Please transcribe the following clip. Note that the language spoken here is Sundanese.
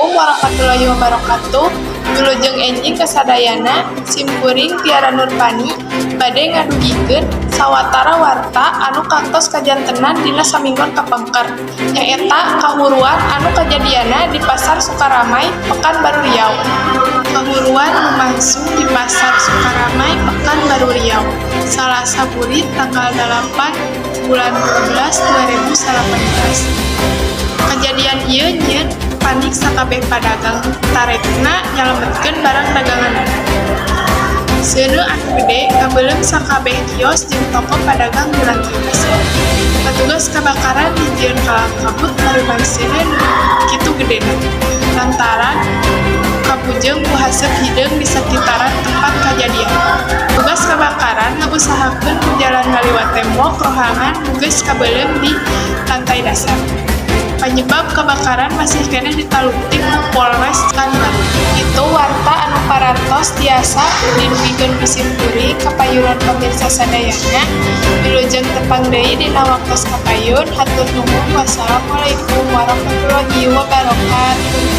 Assalamualaikum warahmatullahi wabarakatuh. Wilujeng enjing kasadayana. Simkuring Tiara Nurpani bade ngadugikeun sawatara warta anu kantos kajantenan dina saminggon kapengker, nyaeta kahuruan anu kajadianna di Pasar Sukaramai, Pekanbaru Riau. Kahuruan lumangsung di Pasar Sukaramai, Pekanbaru Riau, Salasa burit tanggal 8 bulan 12 2018. Kajadian ieu nyieun panik sakabeh padagang tarekna nyalametkeun barang daganganana. Seuneu anu gede ngabeuleum sakabeh kios jeung toko padagang di lantai dasar. Petugas kebakaran dijieun kalang kabut mareuman seuneu nu kitu gedena lantaran kapujeung ku haseup hideung di sakitaran tempat kajadian. Petugas kebakaran ngausahakeun ku jalan ngaliwat tembok rohangan nu geus kabeuleum di lantai dasar. Panyebab kebakaran masih keneh ditalungtik ku Polres Pekanbaru. Kitu warta anu parantos tiasa didugikeun ku simkuring kapayunan pamirsa sadayana. Wilujeng tepang deui dina waktos kapayun. Hatur nuhun. Wassalamualaikum warahmatullahi wabarakatuh.